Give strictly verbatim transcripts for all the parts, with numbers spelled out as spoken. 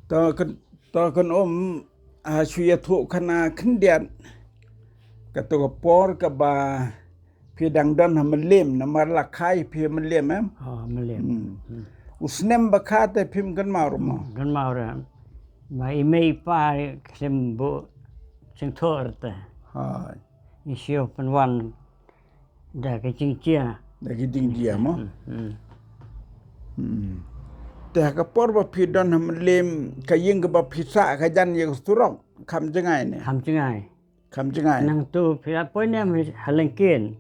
To kan, to kan um, ha shu ïathuh khana khyndiat. Kato ka por kaba phi dang don ha Mylliem, namar la kha phi ha Mylliem em? Ha Mylliem. Hmm. Hmm. U snem ba kha te phim kynmaw ruh mo? Kynmaw ruh. Ba i mei i pa khlem buh sngewthuh ruh te. Ha. I shu pynwan da ka jingjia. Da ka jingjia mo? Hmm, hmm. Hmm. Te ha ka por ba phi don ha Mylliem, ka ïing kaba phi sah ka jan ïa ka surok, kham jngai ne? Kham jngai. Kham jngai. Nangto phi la poi ne ha Lyngkien?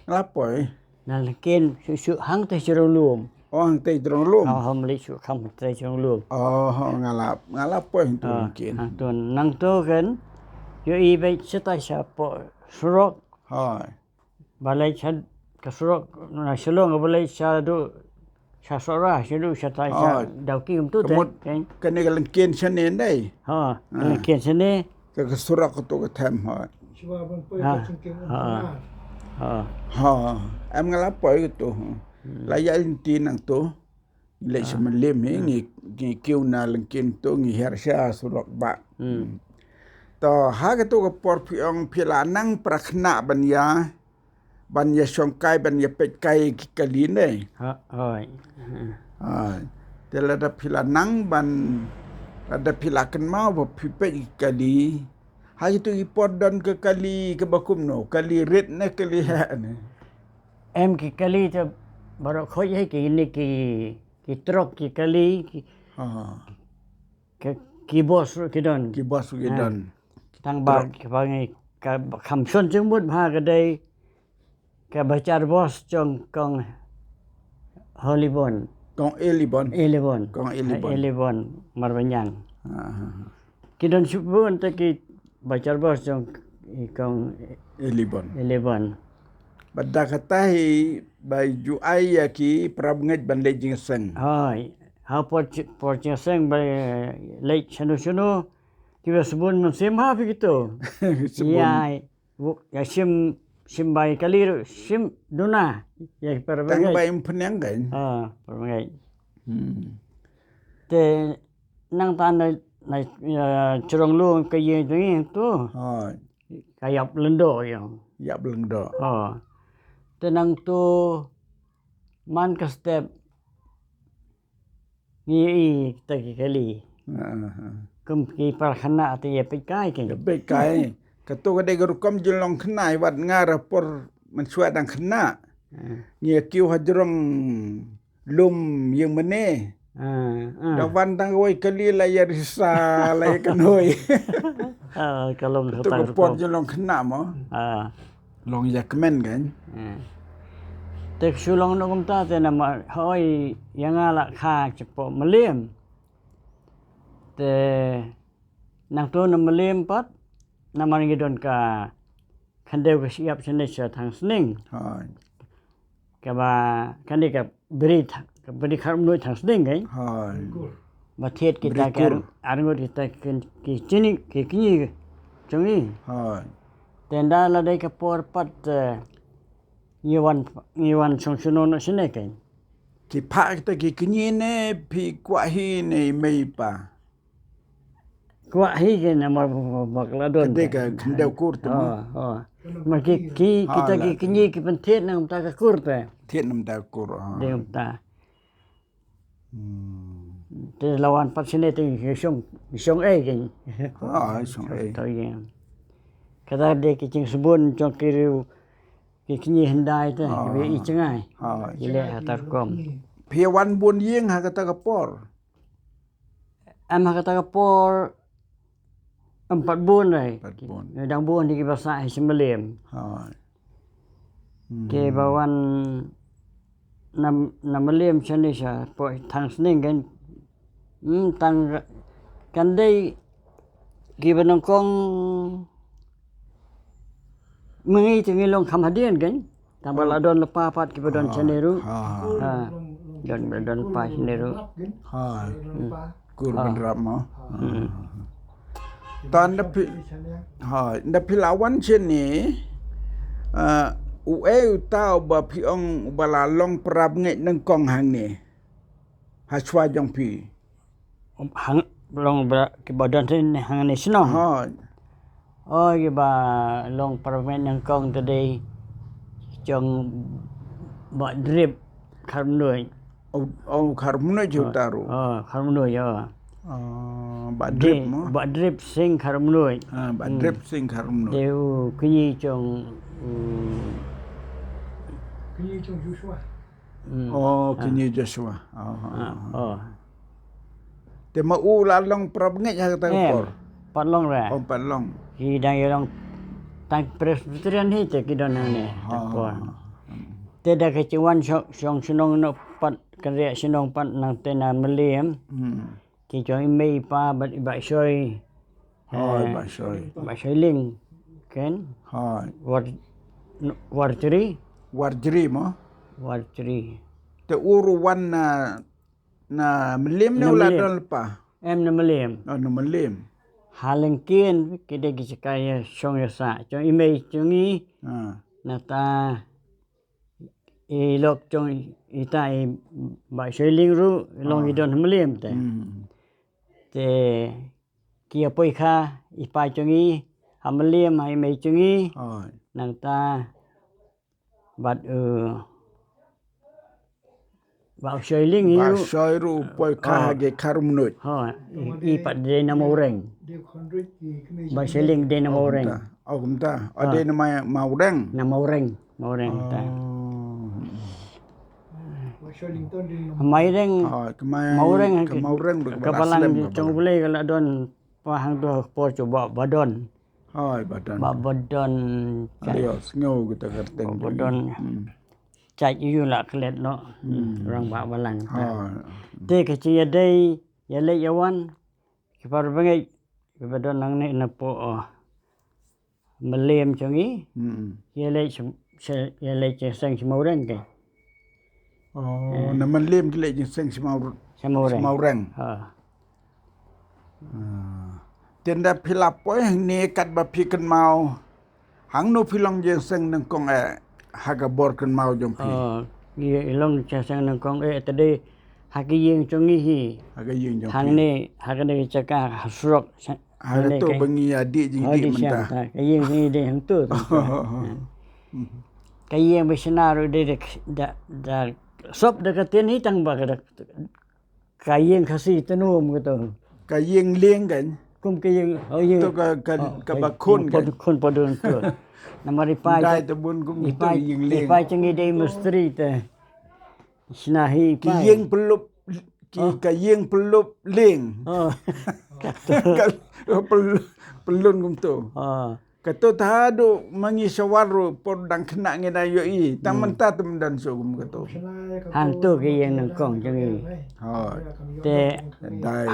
La poi. Na Lyngkien shu shu hangta jrong lum. Oh, hangta jrong lum. Oh, hom li shu kham hangta jrong lum. Oh, nga la, nga la poi hangto Lyngkien. Hangto nangto kan. Ïohi beit shatai shapoh surok. Hooid. Balei sha ka surok na Shillong, balei sha du sha Sohra, sha du shatai sha Dawki kumtu te. Kane ka Lyngkien shane ndei. Ha, Lyngkien shane. Ka, ka surok kato ka them, ha. Shuwa ban poi ka Shillong. Ha. Ha. Em nga la poi kato. Hmm. La ïa lynti nangto. Leit sha Mylliem hi, ngi, ngi kiew na Lyngkien to, ngi hiar sha surok ba. Hmm. To, ha kato ka por phi ong phi la nang pra khynnah ban ïa, ban ïa shongkai, ban ïa peit kai ki kali ne. Ha, hooid. Hooid. Te lada phi la nang ban, lada phi la kynmaw ba phi peit ki kali. Ha kito ki por don ka kali kaba kumno, kali rit ne kali heh ne. Em ki kali te baroh khoit hi kine ki, ki trok ki kali ki, ki, ki bos ruh ki don. Ki bos ruh ki don. Tang ba kiba ngi ka kham shon jingmut bha ka dei ka bajar bos jong Kong Holibon. Kong Elibon. Elibon. Kong Elibon. Elibon Marbaniang. Ki don shibun te ki bajar bos jong i Kong Elibon. Elibon. Bad da kata hi ba ju ai ïa ki parabangeit ban leit jingïaseng. Hooid. Ha por, por jingïaseng ba leit shano shano. Kiba sbun mynsiem ha phi kito. Sbun. Ïa, ïa shim, shim bai kali ruh, shim duna. Ïa parabangeit. Tang bai im pynïang kan. Ah, parabangeit. Hmm. Te nangta na, na, ïa, jrong lum ka ïing jong ngi to. Hooid. Ka ïap lyngdoh ïa. Ïap lyngdoh. Ha. Te nangto man ka step ngi ïohi kita ki kali. Kum ki para khynnah te ïa peit kai ki. Ïa peit kai. Kato ka dei ka rukom jyllong khynnah, wat nga ha por mynshuwa dang khynnah. Ngi ïa kiew ha jrong lum ïing mane. Da wan tang kawei kali la ïa risa la ïa kynhoi. Ka long kato ka por jyllong khynnah mo. Long ïa kmen kan. Te shu long noh kumta te namar hooid ïa nga la kha shapoh Mylliem. Te nangto na Mylliem pat namar ngi don ka khyndew ka shyiap shane sha Thangsning. Hooid. Kaba kane ka bri tha-, ka bri kharmnuid Thangsning kan. Hooid. Ba thied kita ki ar-, arngut kita ki, ki kñi, ki kñi jong ngi. Hooid. Te ynda la dei ka por pat, eh, ngi wan, ngi wan shong shano noh shane kan. Ki phah kita ki kñi ne phi kwah hi ne mei pa. Kwah hi ki namar ba, ba, ba, ba ka la don. Ka dei ka khyndew kur te mo. Ma ki, ki, kita ki kñi ki pynthied na kumta ka kur te. Thied na kumta ka kur. Dei kumta. Te la wan pat shane te ngi shong, shong ei ki. Shong ei. Kata dei ki jingsbun jong ki riew ki kñi hyndai te, ki ba i jngai. Ki leh ha kata rukom. Phi wan bun ïing ha kata ka por. Em ha kata ka por, em pat bun re. Pat bun. Ngi dang bun hi kiba sah hi sha Mylliem. Hooid. Kiba wan na, na Mylliem shane shapoh Thangsning kan. Hmm, tang kan dei kiba nyngkong ma ngi te ngi long kham hadien kan. Tang ba la don lypa pat kiba don shane ruh. Ha. Don, don lypa shane ruh. Ha. Kur Bynrap mo. Tang da phi, ha, da phi la wan shane, eh, uei uta uba phi ong uba la long parabangeit nyngkong hangne. Ha shuwa jong phi. Hang, Long ba ki ba don te hangne shnong. Hooid. Oh, ki ba long para bangeit nyngkong te dei jong Bah Drip Kharmnuid. Oh, oh, Kharmnuid ju taru. Oh, Kharmnuid, oh. Ah, Bah Drip mo? Bah Drip Singh Kharmnuid. Ah, Bah Drip Singh Kharmnuid. Dei u kñi jong u kñi jong Joshua. Hmm. Oh, kñi Joshua. Oh, oh, oh. Te ma u la long para bangeit ha kata ka por? Pat long re. Oh, pat long. Ki dang ïa long tang Presbyterian hi te ki don hangne. Te da ka jingwan shong, shong shnong noh pat, kynriah shnong pat nangta na Mylliem. Hmm. Ki jong i mei i pa bad i Bah Shoi. Oh, i Bah Shoi. Bah Shoi Lyng. Ken? Hooid. War, Warjri. Warjri mo? Warjri. Te u ruh wan na, na Mylliem ne u la don lypa? Em, na Mylliem. Oh, na Mylliem. Ha Lyngkien ki dei ki jaka ïa shong ïa sah. Jong i mei jong i. Ah. Nangta i lok jong ita i Bah Shoi Lyng ruh i long i don ha Mylliem te. Hmm. Te ki ïa poi kha i pa jong i ha Mylliem ha i mei jong i. Hooid. Nangta bad u Bah Shoi Lyng i ruh. Bah Shoi ruh u poi kha ha ki Kharmnuid. Hooid, i, i pat dei na Mawreng. Bah Shoi Lyng dei na Mawreng. Oh, kumta. Oh, dei na Ma-, Mawreng. Na Mawreng, Mawreng ta. Oh. Mawreng. Oh, ka Mawreng, ka Mawreng ka balang jong U Blei ka la don pa hangto por jong Bah Badon. Hooid, Badon. Bah Badon. Alias, sngew kita ka kyrteng. Bah Badon. Hmm. Chait ïa u la klet noh. Hmm. Rangbah balang. Hooid. Te ka jingïadei ïaleit ïawan ki para bangeit kiba don nangne napoh, oh, Mylliem jong i. Hmm. Ïaleit sha, sha, ïaleit sha seng sha Mawreng te. Oh, na Mylliem ki leit jingïaseng sha Maw-, sha Mawreng. Sha Mawreng. Ha. Ah. Te ynda phi la poi hangne katba phi kynmaw, hangno phi long jingïaseng nyngkong eh ha ka bor kynmaw jong phi? Oh, ngi long jingïaseng nyngkong eh te dei ha ka ïing jong ngi hi. Ha ka ïing jong phi. Hangne, ha kane ka jaka ha surok. Ha kato ba ngi ïa dih jingdih mynta. Ka ïing jong ngi dei hangto. Ka ïing ba shna ruh dei da, da, da sop da ka tin hi tang ba ka da, ka ïing Khasi Tynum kato. Ka ïing lieng kan? Kum ka ïing, oh, ïing. To ka, ka, oh, ka ba khun kan? Khun padun to. Namar i pa, i pa jong ngi dei mistri te. Shna hi i pa. Ki ïing pyllup, ki, ka ïing pyllup lieng. Oh. Ka pyllup, pyllun kumto. Oh. Kato ta haduh ma ngi sha war ruh por dang khynnah ngi da ïohi. Tang mynta te ym don shuh kum kato. Hangto ka ïing nyngkong jong ngi. Hooid. Te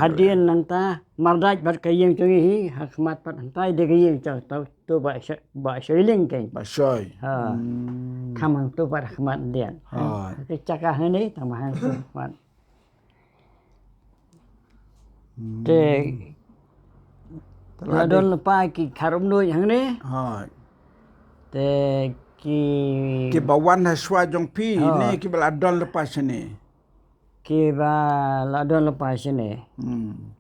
hadien nangta mardait bad ka ïing jong ngi hi ha khmat pat hangtai dei ka ïing jong to, to Bah Shoi, Bah Shoi Lyng keiñ. Bah Shoi. Ha. Hmm. Kham hangto pat ha khmat dien. Hooid. Ka jaka hangne tang ba hangto khmat. Hmm. Te la don lypa ki Kharumnuid hangne. Hooid. Te ki, kiba wan ha shuwa jong phi ne kiba la don lypa shane? Kiba la don lypa shane. Hmm.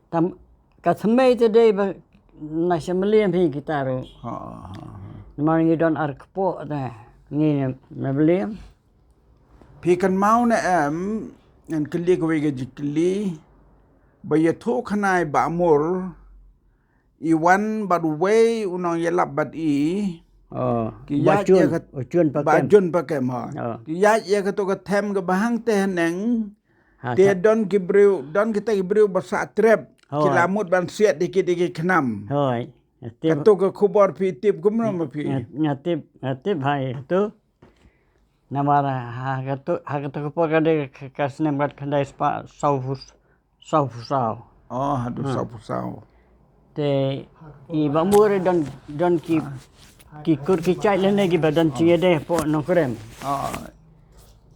Tam, ka thymmei te dei ba na sha Mylliem hi kita ruh. Ha, ha, ha. Namar ngi don ar kpoh te ngi na Mylliem. Phi kynmaw ne em, ngan kylli kawei ka jingkylli ba ïathuh khana i Bah Mur, i wan bad uwei u nongïalap bad i. Oh, ki ïaid ïa ka, u Jun Pakem. Bah Jun Pakem, ha. Oh. Ki ïaid ïa kato ka them kaba hangtei haneng. Ha, te don ki briew, don kita ki briew ba sah trep. Hooid. Ki la mut ban siat ïa ki, ïa ki khnam. Hooid. Kato ka khubor phi tip kumno ma phi? Nga, nga tip, nga tip hai tu. Namar ha kato, ha kato ka por ka dei ka, ka snem kat khyndai spah saw phew, saw phew saw. Oh, haduh saw phew saw. Te i Bah Mur don, don ki, ki kur ki jait lane kiba don jingïadei hapoh Nongkrem. Oh.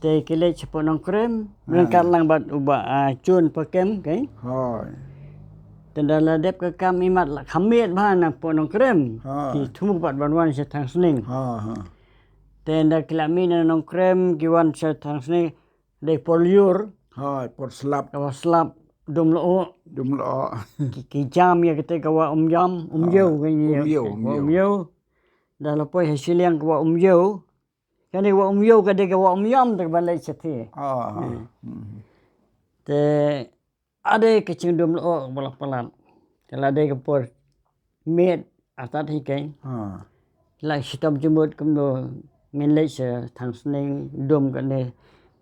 Te ki leit shapoh Nongkrem, ryngkat lang bad u Bah, ah, Jun Pakem, keiñ. Hooid. Te ynda la dep ka kam imat la kham miet bha na poh Nongkrem. Hooid. Ki thmu pat ban wan sha Thangsning. Ha, ha. Te ynda ki la mih na Nongkrem, ki wan sha Thangsning, dei por lyiur. Hooid, por slap. Kaba slap. Dum Loh. Dum Loh. Ki, ki jam ïa kata ka Wah Umïam, Umïew, ah, ka ïa, Umïew, Wah Umïew. Umïew. Da la poi ha shiliang ka Wah Umïew. Kane Wah Umïew ka dei ka Wah Umïam te ka ban leit shathie. Ah. Hmm. Hmm. Te ade ka jingdum Loh ba la palat. Ka la dei ka por miet artat hi keiñ. Ha. La shitom jingmut kumno ngin leit sha Thangsning dum kane.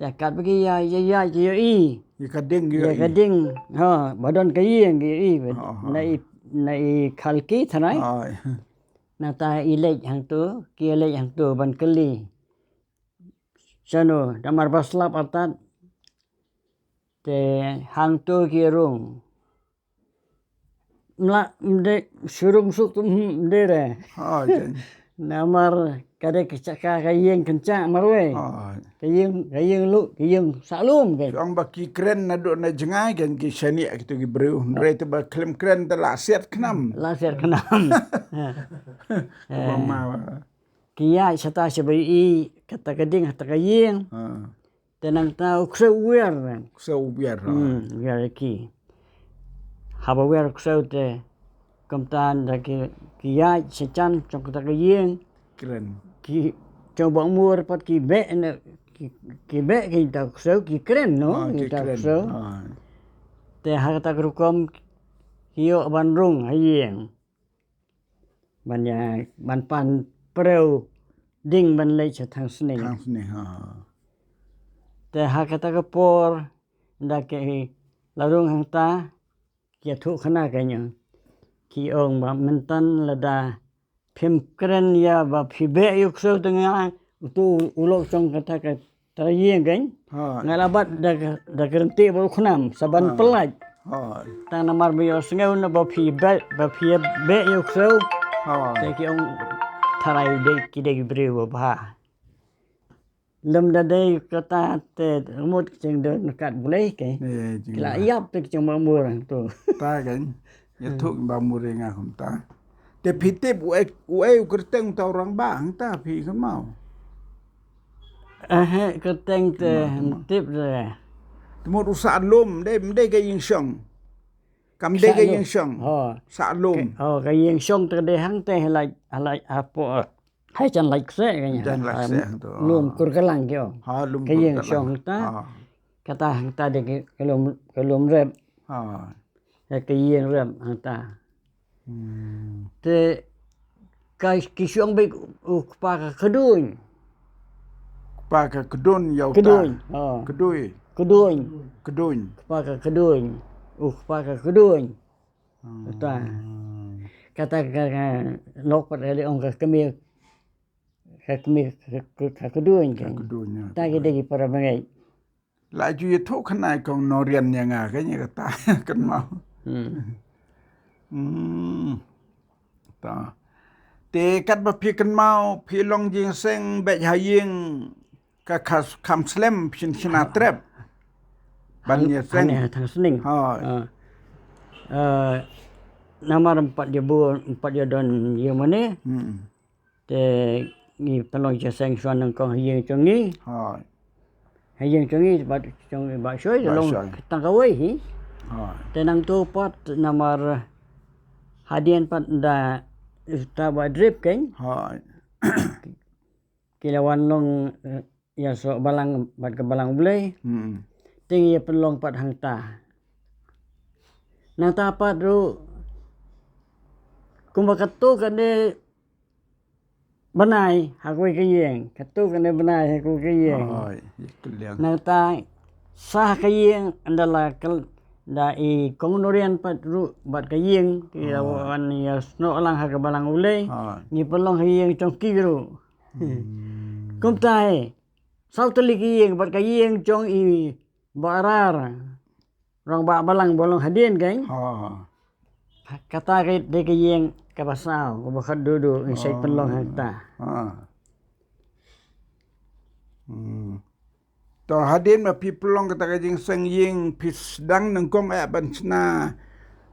Te katba ki ïa, ïa, ïa, ki ïohi. Ïa ka ding ki ïohi. Ïa ka ding. Ha, ba don ka ïing ki ïohi. Ha, ha. Na i, na i khalki tharai. Ha. Nangta i leit hangto, ki leit hangto ban kylli. Shano, namar ba slap artat. Te hangto ki rung. Mla, mdei, shu rung suk tu, hmm, mdei re. Ha, jan. Namar ka dei ka jaka ka ïing kynjah marwei. Ha. Ka ïing, ka ïing lu, ka ïing sah lum ka. Shu ong ba ki kren naduh na jngai kan ki shaniah kito ki briew. Hynrei te ba khlem kren te la siat khnam. La siat khnam. Ba ma. Ki ïaid shata shaba ïohi kata ka ding, kata ka ïing. Ha. Te nangta u ksew u wiar. Ksew u wiar, ha. Hmm, wiar ki. Haba wiar u ksew te kumta da ki, ki ïaid sha jan jong kata ka ïing. Kren. Ki jong Bah Mur pat ki beh na, ki, ki beh ki ta u ksew, ki kren, no? Ha, ki ta u ksew. Ha. Te ha kata ka rukom ki ïoh ban rung ha ïing. Ban ïa, ban pan preu ding ban leit sha Thangsning. Thangsning, ha. Te ha kata ka por, da ki la rung hangta, ki ïathuh khana ka ñiong. Ki ong ba mynta lada phim kren ïa ba phi beh ïa u ksew te nga, uto u lok jong kata ka Trai ïing kan. Ha. Nga la bat da, da ka rynti ba u khnam, sa ban pyllait. Ha. Tang namar ba ïohsngew na ba phi beh, ba phi beh ïa u ksew. Ha. Te ki ong tharai dei ki dei ki briew ba bha. Lem da dei kata te mut ki jingdon kat bulei ke. Eh, jing. Ki la ïap te ki jong Bah Mur to. Ta kan. Ïathuh Bah Mur ïa nga kumta. Te phi tip uei, uei u kyrteng uta u rangbah hangta phi kynmaw? Ehe, kyrteng te tip re. Te mut u Sah Lum, dei, dei ka ïing shong. Kam dei ka ïing shong. Sah Lum. Ho. Sah Lum. Ka, ho, ka ïing shong te dei hangte ha lait, ha lait, hapoh, ha jan lait kseh ka ïa. Jan lait kseh to. Lum Kurkalang ki ong. Ha, Lum Kurkalang. Ka ïing shong hangta. Ha. Kata hangta dei ka lum, ka lum rep. Ha. Ka ïing rep hangta. Hmm. Te ka ki shu ong beit u kpa ka Kduiñ. Kpa ka Kduiñ ïa uta. Kduiñ, ha. Kduiñ. Kduiñ. Kduiñ. Kpa ka Kduiñ. U kpa ka Kduiñ. Hmm. Uta. Kata ka, ka lok pat ka dei ong ka kmie, ka kmie ka, ka, ka Kduiñ ka. Ka Kduiñ, ïa. Ta ki dei ki para bangeit. La ju ïathuh khana i kong Nongrian ïa nga ka ïa kata kynmaw. Hmm. Hmm. Ta. Te katba phi kynmaw phi long jingïaseng beit ha ïing ka kham, kham slem phin shna trep. Ban ïaseng. Hane ha Thangsning. Ha. Ah. Ah, namar ym pat ïa bun, ym pat ïa don ïing mane. Hmm. Te ngi pynlong jingïaseng shuwa nyngkong ha ïing jong ngi. Hooid. Ha ïing jong ngi bad jong i Bah Shoi, Bah Shoi, long tang kawei hi. Hooid. Te nangto pat namar hadien pat da uta Bah Drip keiñ. Hooid. Ki la wan long, eh, ïasoh balang bad ka Balang U Blei. Hmm. Te ngi ïa pynlong pat hangta. Nangta pat ruh kumba katto katne bnai ha kawei ka ïing, katto katne bnai ha kawei ka ïing. Hooid, ïa kylliang. Nangta sha ka ïing ynda la kyl-, da i kong Nongrian pat ruh bad ka ïing ki la wan ïasnoh lang ha ka Balang U Blei. Hooid. Ngi pynlong ha ïing jong ki ruh. Hmm. Kumta hi. Saw tylli ki ïing bad ka ïing jong i Bah Rar. Rangbah balang ba long hadien keiñ. Ha. Kata ka dei ka ïing kaba saw, kaba khatduh duh ngi shait pynlong hangta. Ha. Hmm. To hadien ba phi pynlong kata ka jingïaseng ïing phi sdang nyngkong eh ban shna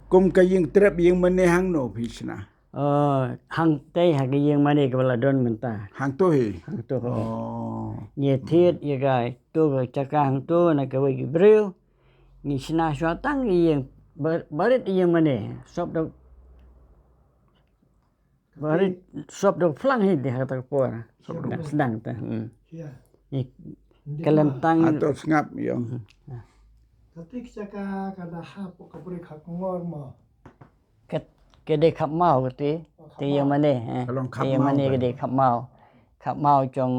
kum ka ïing trep ïing mane hangno phi shna? Oh, hangtei ha ka ïing mane kaba la don mynta. Hangto hi? Hangto hi. Oh. Ngi thied ïa kato ka jaka hangto na kawei ki briew. Ngi shna shuwa tang ïing, ba-, barit ïing mane, sop da, barit, sop da phlang hi te ha kata ka por. Sop da sdang, sdang te, hmm. Ïa. Ngi kalen tang. Ato sngap ïong. Hmm. Kata ka jaka ka da hap ka bri Kharkongor mo. Ka, ka dei Khapmaw kata, te ïing mane, eh. Ka long Khapmaw. Te ïing mane ka dei Khapmaw. Khapmaw jong,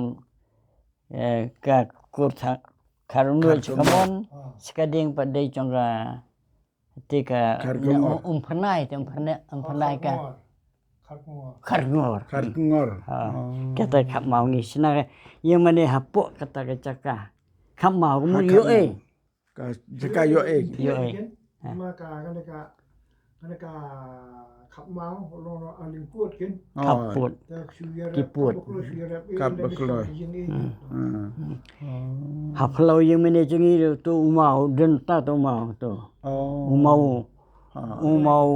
eh, ka kur tha, Kharnul Kharkongor. Chikamon, ah. Shikading pat dei jong ka, te ka, Kharkongor. Um, Umphyrnai, te Umphyrnai, Umphyrnai ka. Kharkongor. Kharkongor. Kharkongor. Ha. Oh. Kata Khapmaw ngi shna ka, ïing mane hapoh kata ka jaka. Khapmaw ka mut ïoh ei. Ka jaka ïoh ei. Ïoh ei. Ha. Ma ka, kane ka, kane ka Khapmaw, long long a ling put kin. Oh. Khap put. Ki put. Kap baklo. Hmm. Hmm. Oh. Ha phyllaw ïing mane jong ngi to u maw, dang ta to u maw to. Oh. U maw. Ah. U maw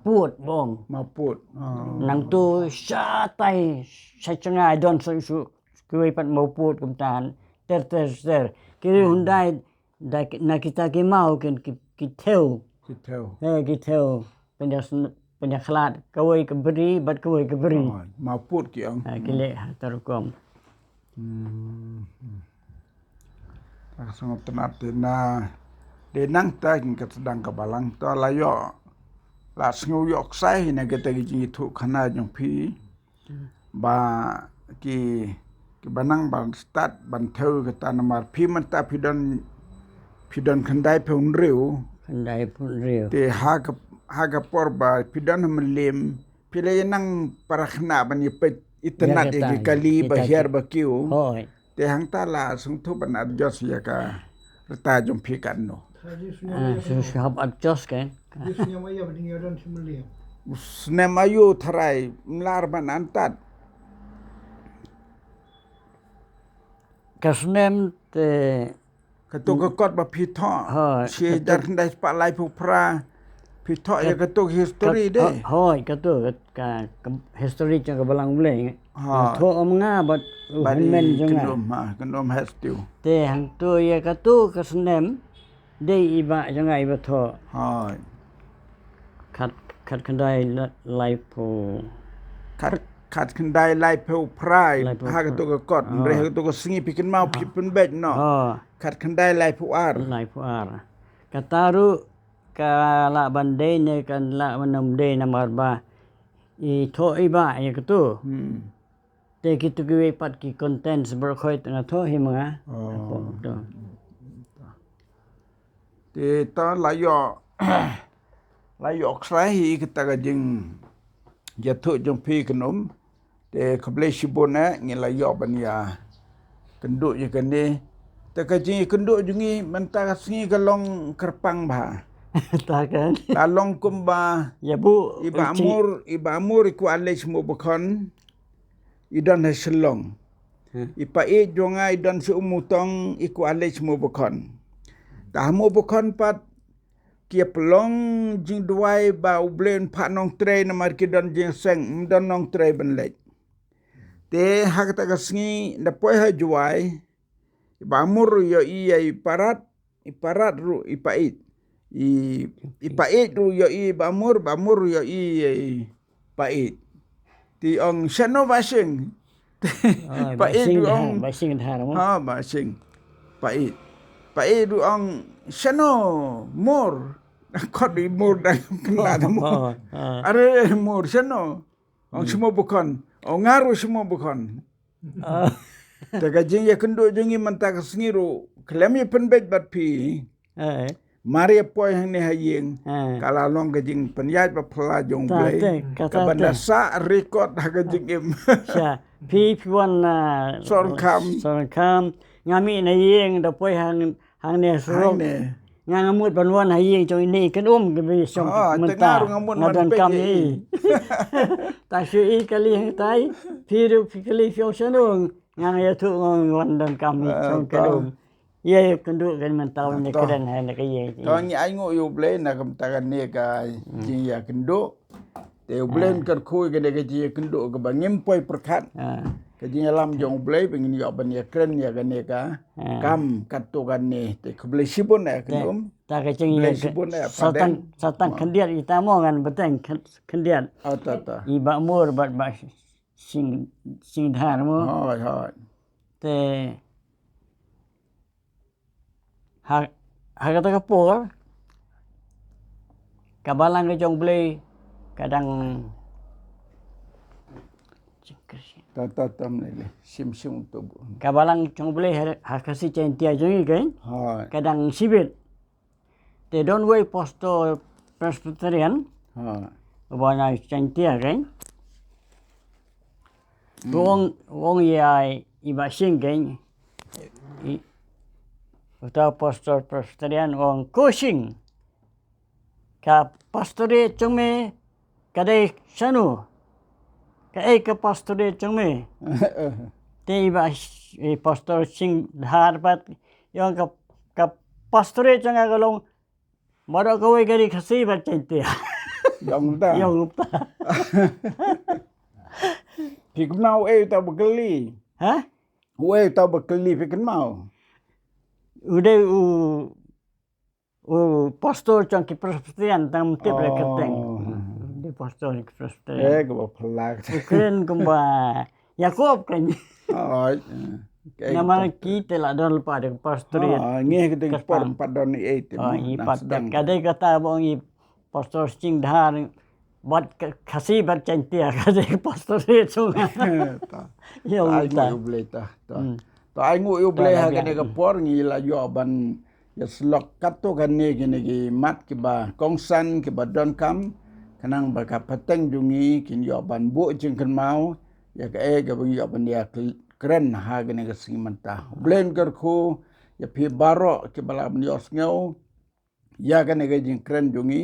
put bong. Maw put. Ah. Nangto shatai, sha jngai don sa shu, kiwei pat maw put kumta. Ter ter ter. Ki Hyundai, da ki, na kita ki maw kin ki, ki thew. Ki thew. Eh, ki thew. Pynïa sn-, pynïa khlad. Kawei ka bri, bad kawei ka bri. Oh, maw put ki ong. Eh, ki leh ha ta rukom. Hmm. Hmm. Ka sngewtynnat te na. Dei nangta kin ka sdang ka balang to la ïoh. La sngew ïoh ksai na kita ki jingïathuh khana jong phi. Ba ki, ki ba nang ban stad ban thew kata namar phi mynta phi don, phi don khyndai phew hynriew. Khyndai phew hynriew. Te ha ka, ha ka por ba phi don ha Mylliem, phi la ïa nang para khynnah ban ïa peit itynnad ïa ki kali ba hiar ba kiew. Hooid. Te hangta la sngewthuh ban adjust ïa ka rta jong phi katno. Ah, shu, shu hap adjust kan. U snem aïu tharai mlar ban antad. Ka snem te Kato ka kot ba phi thoh. Hooid, shi hajar khyndai spah laiphew phra. Phi thoh ïa kato ka history de. Hooid, kato ka, ka history jong ka Balang U Blei. Hooid. Thoh ym nga bad u hynmen jong nga. Khyndom, ha, khyndom het stiew. Te hangto ïa kato ka snem dei i bah jong nga i ba thoh. Hooid. Khat, khat khyndai la-, laiphew. Khat, khat khyndai laiphew phra. Laiphew phra. Ha kato ka kot, hynrei ha kato ka sngi phi kynmaw phi pynbeit noh. Khat khyndai laiphew ar. Laiphew ar. Kata ruh ka lah ban dei ne ka lah ban ym dei namar ba i thoh i bah ïa kato. Hmm. Te kito kiwei pat ki contents baroh khoit nga thoh hi ma nga. Oh. Nga thoh to. Te ta la ïoh, la ïoh ksai hi kata ka jingïathuh jong phi kynum. Te khublei shibun eh ngi la ïoh ban ïa kynduh ïa kane. Te ka jingïakynduh jong ngi mynta ka sngi ka long kyrpang bha. Ta kan. La long kumba ïa bu i Bah Mur, i Bah Mur i kwah leit sha Mawbakhon. I don ha Shillong. Hmm. I paieit jong nga i don sha Umutong i kwah leit sha Mawbakhon. Ta ha Mawbakhon pat ki ïa pynlong jingduwai ba U Blei un phah nongtrei namar ki don jingseng, ym don nongtrei ban leit. Te ha kata ka sngi da poi ha Jowai, i Bah Mur ïohi ïa i Parat, i Parat ruh i paieit. I, i paieit ruh ïohi i Bah Mur, Bah Mur ruh ïohi ïa i paieit. Te ong shano Bah Shing. Ah, paieit ruh ong. Bah Shing Dhar mo. Ha, Bah Shing. Paieit. Paieit ruh ong shano Mur. Kot i Mur dang kena mo. Oh, oh. Are Mur shano. Ong sha Mawbakhon. Ong nga ruh sha Mawbakhon. Ah. Te ka jingïakynduh jong ngi mynta ka sngi ruh khlem ïa pynbeit bad phi. Eh. Mar ïa poi hangne ha ïing. Eh. Ka la long ka jingpynïaid ba phylla jong U Blei. Ka ban da sah record ha ka jingim. Sha phi phi wan, ah, Sohryngkham. Sohryngkham. Nga mih na ïing da poi hang Hangne surok. Hangne. Nga nga mut ban wan ha ïing jong ine i kynum ka ba shong mynta. Nga don kam i. Ta shu i kali hangtai. Phi ruh phi kali phi ong shano. Nga nga ïathuh nga wan don kam i shong kynum. Ïa ïa kynduh kan mynta wan ïa kren ha na ka ïing. To ngi ai nguh ïa U Blei na ka mynta kane ka jingïakynduh. Te U Blei un kyrkhu ïa kane ka jingïakynduh kaba ngim poi pyrkhat. Ka jingïalam jong U Blei ba ngin ïoh ban ïakren ïa kane ka kam katto katne. Te khublei shibun eh kynum. Ta ka jing Khublei shibun eh sa tang, sa tang khyndiat ita mo ngan bteng khyndiat. Oh, ta, ta. I Bah Mur bad Bah Sing, Singdhar mo. Hoi, hoi. Te ha, ha kata ka por ka balang ka jong U Blei ka dang Ta, ta, ta, mlei, lei. Sim, sim, tu bu. Ka balang jong U Blei ha, ha Khasi Jaintia jong ngi kein. Hoi. Ka dang sibit. Te don uwei pastor Presbyterian. Hoi. Uba na Jaintia kein. Hmm. Wong, wong ïa i Bah Sing kein. I, uta pastor Presbyterian wong, "Ko Sing, ka pastorate jong me ka dei shano? Kaei ka pastorate jong me?" Te i Bah, i pastor Singdhar pat ïa ong, "Ka, ka pastorate jong nga ka long baroh kawei ka ri Khasi bad Jaintia." Ïa ong ta. Ïa ong ta. Phi kynmaw uei uta ba kylli? Ha? Uei uta ba kylli phi kynmaw? U dei u, u pastor jong ki Presbyterian tang ym tip re kyrteng. Oh. U dei pastor jong ki Presbyterian. Eh, kaba phylla. U kren kumba Jakob kein. Hoi. Namar ki te la don lypa da ka pastorate. Ah, ngi ha kata ka por pat don ei te mo. Ngi pat sdang. Ka dei kata ba ong i Pastor Singdhar bad Khasi bad Jaintia ka dei ka pastorate jong nga. Ta. Ïa ong ta. Ai nguh U Blei ta. Ta. Hmm. Ta ai nguh U Blei ha kane ka por ngi la ïoh ban ïa slok katto katne kine ki mat kiba kongsan kiba donkam khnang ba ka pateng jong ngi kin ïoh ban buh jingkynmaw ïa kaei kaba ngi ïoh ban ïa kren ha kane ka sngi mynta. U Blei un kyrkhu ïa phi baroh kiba la ban ïoh sngew ïa kane ka jingkren jong ngi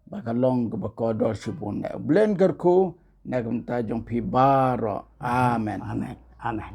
ba ka long kaba kordor shibun. U Blei un kyrkhu na ka bynta jong phi baroh. Amen. Amen. Amen.